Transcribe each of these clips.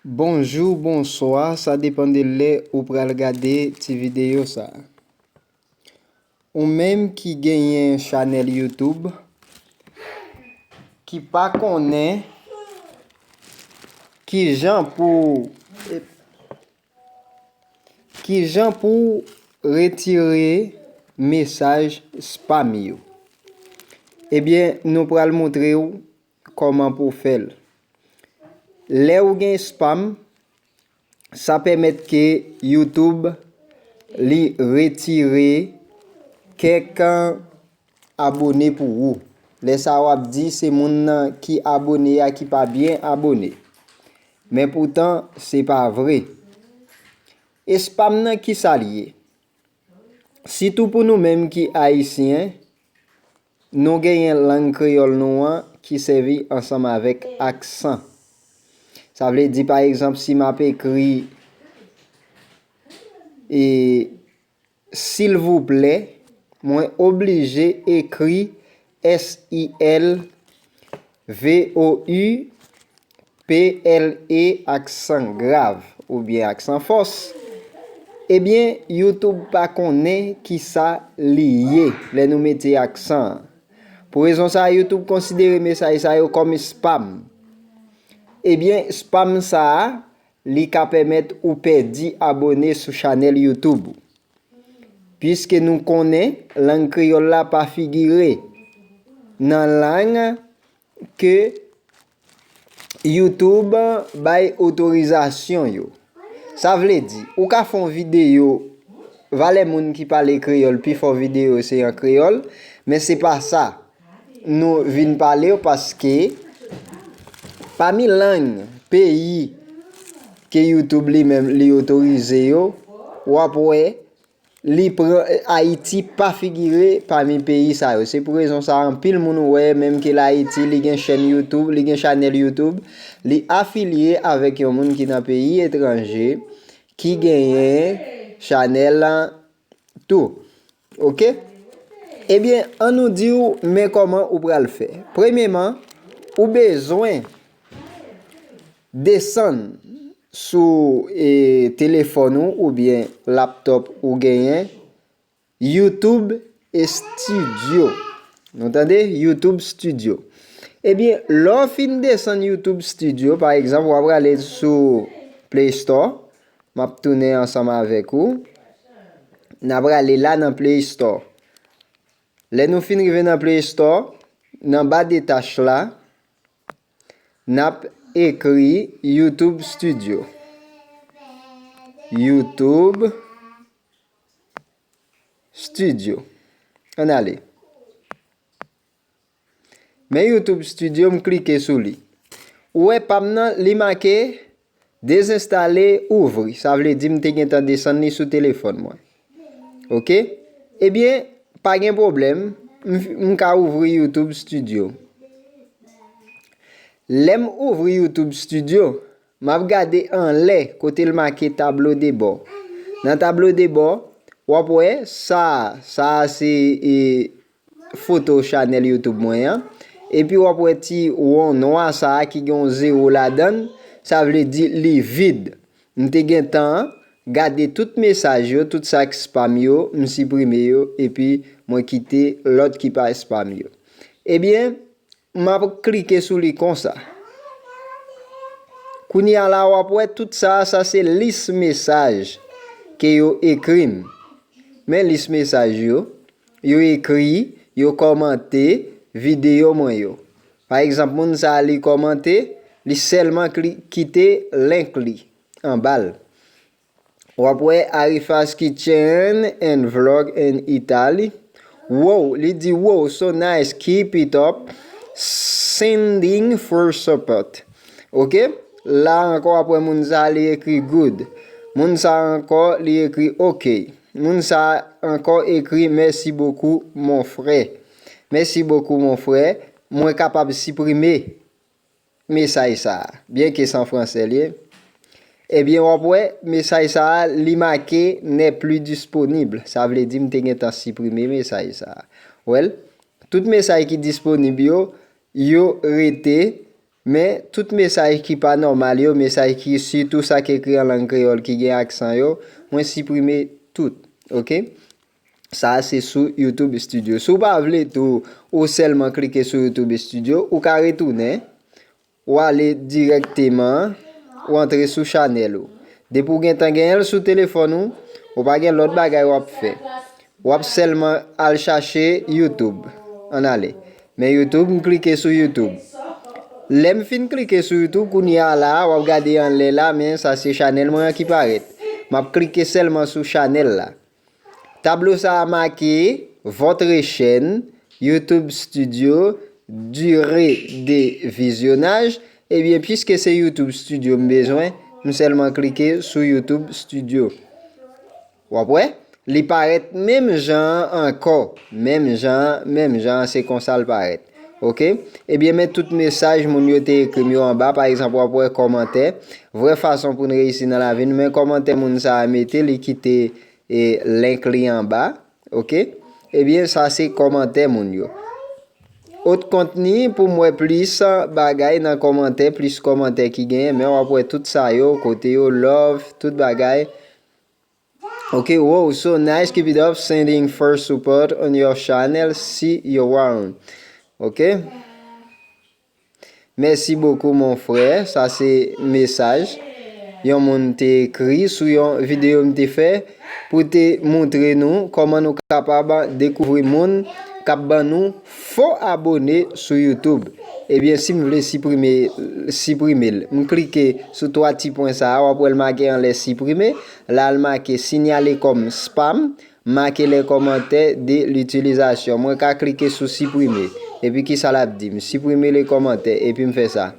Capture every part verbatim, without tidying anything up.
Bonjou, bonswa, sa depann de lè ou pral gade ti videyo sa. Ou menm ki genyen chanèl YouTube, ki pa konnen kijan pou, kijan pou retire mesaj spam yo. Ebyen, nou pral montre w kòman pou w fè l. Lè ou gen spam, sa pèmèt ke YouTube li retire kèk abone pou ou. Lè sa a w ap di se moun nan ki abone a ki pa byen abone. Men poutan, se pa vre. E spam nan, kisa l ye? Sitou pou nou menm ki ayisyen, nou genyen lang kreyòl nou an ki sèvi ansanm avèk aksan. Sa vle di, pa egzanp, si m ap ekri e silvouplè, mwen oblije ekri S I L V O U P L E aksan grav oubyen aksan fòs. Ebyen, YouTube pa konnen kisa li ye lè nou mete aksan an. Pou rezon sa a, YouTube konsidere mesaj sa yo kòm spam. Ebyen, spam sa a, li ka pèmèt ou pèdi abone sou chanèl YouTube ou. Piske nou konnen lang kreyòl la pa figire nan lang ke YouTube bay otorizasyon yo. Sa vle di, ou ka fè yon videyo, valè moun ki pale kreyòl, pifò videyo se an kreyòl, men se pa sa nou vin pale w, paske pami lang peyi ke YouTube li menm li otorize yo, w ap wè li pran, Ayiti pa figire pami peyi sa yo. Se pou rezon sa a, anpil moun ou wè, menm ke l Ayiti, li gen chèn YouTube, li gen chanèl YouTube, li afilye avèk yon moun ki nan peyi etranje, ki genyen chanèl tou. Oke? Ebyen, an nou di w, men kòman ou pral fè. Premyeman, ou bezwen desann sou, e, telefòn ou oubyen laptòp ou genyen YouTube Studio. Nou tande? YouTube Studio. Ebyen, lè w fin desann YouTube Studio, pa egzanp, w ap prale sou Play Store. M ap tounen ansanm avèk ou. N ap prale la nan Play Store. Lè nou fin rive nan Play Store, nan ba de tach la, n ap ekri YouTube Studio. YouTube Studio. Ann ale. Men YouTube Studio, m klike sou li. Ou wè pa m nan, li make dezenstale, ouvri. Sa vle di m te gentan desann li sou telefòn mwen. Oke? Ebyen, pa gen pwoblèm. M, m ka ouvri YouTube Studio. Lè m ouvri YouTube Studio, m ap gade anlè kote l make tablo de bò. Nan tablo de bò, w ap wè sa, sa a se, e, foto chanèl YouTube mwen an. Epi w ap wè ti won nwa sa a ki gen yon zewo ladan l, sa vle di li vid. M te gentan gade tout mesaj yo, tout sa k spam yo, m siprime yo, epi mwen kite lòt ki pa spam yo. Ebyen, m ap klike sou li konsa. Kounye a la, w ap wè tout sa, sa se lis mesaj ke yo ekri m. Men lis mesaj yo, yo ekri, yo kòmante videyo mwen yo. Pa egzanp, moun sa a li kòmante, li sèlman kli-, kite link li anba l. W ap wè Arifa's Kitchen and Vlog in Italy. Wow, li di, "Wow, so nice, keep it up. Sending for support." Oke? La ankò, w ap wè moun sa a li ekri good. Moun sa a ankò, li ekri ok. Moun sa a ankò ekri, "Merci beaucoup, mon frère." Merci beaucoup, mon frère. Mwen kapab siprime mesaj sa a, byenke se an fransè l ye. Ebyen, w ap wè, mesaj sa a, li make n'est plus disponible. Sa vle di m te gentan siprime mesaj sa a. Wè l, tout mesaj ki disponib yo, yo rete Men tout mesaj ki pa nòmal yo, mesaj ki sitou sa ki ekri an lang kreyòl ki gen aksan yo, mwen siprime tout. Oke? Sa a se sou YouTube Studio. Si w pa vle tou ou sèlman klike sou YouTube Studio, ou ka retounen, ou ale dirèkteman, ou antre sou chanèl ou. Depi w gentan genyen l sou telefòn ou, ou pa gen lòt bagay w ap fè. W ap sèlman al chache YouTube. Ann ale. Men YouTube, m klike sou YouTube. Lè m fin klike sou YouTube, kounye a la, w ap gade anlè la, men sa se chanèl mwen an ki parèt. M ap klike sèlman sou chanèl la. Tablo sa a make votre chaîne YouTube Studio, durée de visionnage. Ebyen, piske se YouTube Studio m bezwen, m sèlman klike sou YouTube Studio. W ap wè? Li parèt menm jan an ankò. Menm jan an, menm jan an, se konsa l parèt. Oke? Ebyen, men tout mesaj moun yo te ekri m yo anba. Pa egzanp, w ap wè kòmantè. Vrè fason pou n reyisi nan lavi n, men kòmantè moun sa a mete, li kite e link li anba. Oke? Ebyen, sa se kòmantè moun yo. Ot kontni pou m wè plis bagay nan kòmantè, plis kòmantè ki genyen, men w ap wè tout sa yo, kote yo, love, tout bagay. Oke, wow, so nice, keep it up, sending first support on your channel, see you around. Oke? Mèsi bokou, mon frè. Sa se mesaj yon moun te ekri sou yon videyo m te fè pou te montre nou kòman nou kapab dekouvri moun k ap ban nou fo abone sou YouTube. Ebyen, si m vle siprime, siprime l, m klike sou twa ti pwen sa a, w ap wè l make anlè siprime. La, l make signalé comme spam. Marquez les commentaires de l'utilisation. Mwen ka klike sou siprime. Epi kisa l ap di m? Siprime le kòmantè. Epi m fè sa.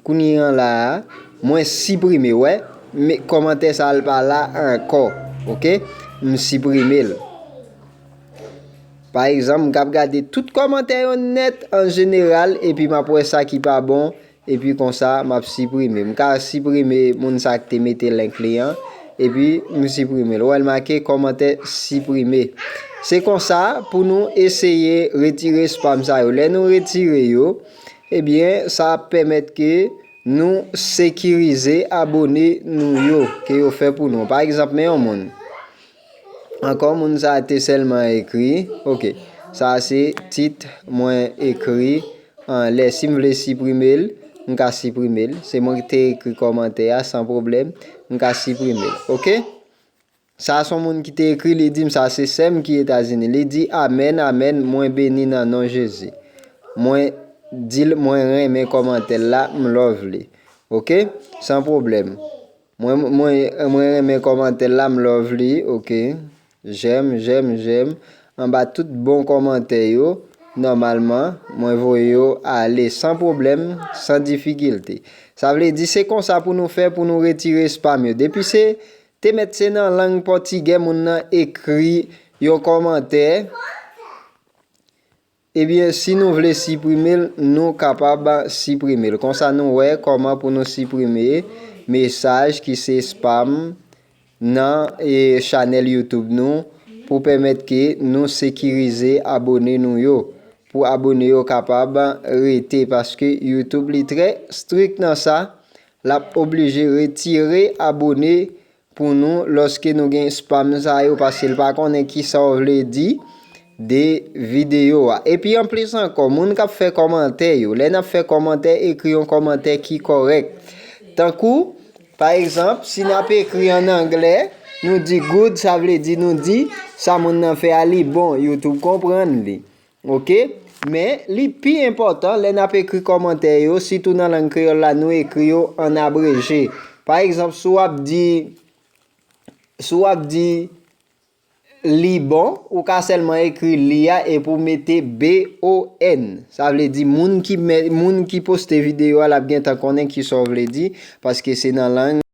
Kounye an la a, mwen siprime, wè. Men kòmantè sa a l pa la ankò. Oke? M siprime l. Pa egzanp, m k ap gade tout kòmantè yo nèt an jeneral, epi m ap wè sa ki pa bon, epi konsa, m ap siprime. M ka siprime moun sa k te mete link li an, epi m siprime l. Ou wè l make kòmantè siprime. Se konsa pou nou eseye retire spam sa yo. Lè nou retire yo, ebyen, sa ap pèmèt ke nou sekirize abone nou yo, ke yo fè pou nou. Pa egzanp, men yon moun. Ankò, moun sa a te sèlman ekri, oke, sa a se tit mwen ekri anlè. Si m vle siprime l, m ka siprime l. Se mwen ki te ekri kòmantè a san pwoblèm, m ka siprime l. Oke? Sa a se yon moun ki te ekri, li di m sa, se sè m ki Etazini. Li di, amèn, amèn, mwen beni nan non Jezi. Mwen di l mwen renmen kòmantè l la, m love li. Oke? San pwoblèm. Mwen, mwen, mwen renmen kòmantè l la, m love li, oke. J'aime, j'aime, j'aime. Anba tout bon kòmantè yo, nòmalman, mwen voye yo ale san pwoblèm, san difikilte. Sa vle di, se konsa pou nou fè pou nou retire spam yo. Depi se te mèt se nan lang pòtigè moun nan ekri yon kòmantè, ebyen, si nou vle siprime l, nou kapab siprime l. Konsa, nou wè kòman pou nou siprime mesaj ki se spam nan, e, chanèl YouTube nou pou pèmèt ke nou sekirize abone nou yo. Pou abone yo kapab rete, paske YouTube li trè strik nan sa. L ap oblije retire abone pou nou lòske nou gen spam sa yo, paske l pa konnen kisa w vle di de videyo a. Epi anplis ankò, moun k ap fè kòmantè yo, lè n ap fè kòmantè, ekri yon kòmantè ki kòrèk. Tankou, pa egzanp, si n ap ekri ann anglè, nou di good, sa vle di nou di sa moun nan fè a li bon, YouTube konprann li. Oke? Men, li pi enpòtan, lè n ap ekri kòmantè yo, sitou nan lang kreyòl la, nou ekri yo ann abreje. Pa egzanp, si w ap di, si w ap di li bon, ou ka sèlman ekri li a epi w mete B O N. Sa vle di moun ki, moun ki poste videyo a, l ap gentan konnen kisa w vle di, paske se nan lang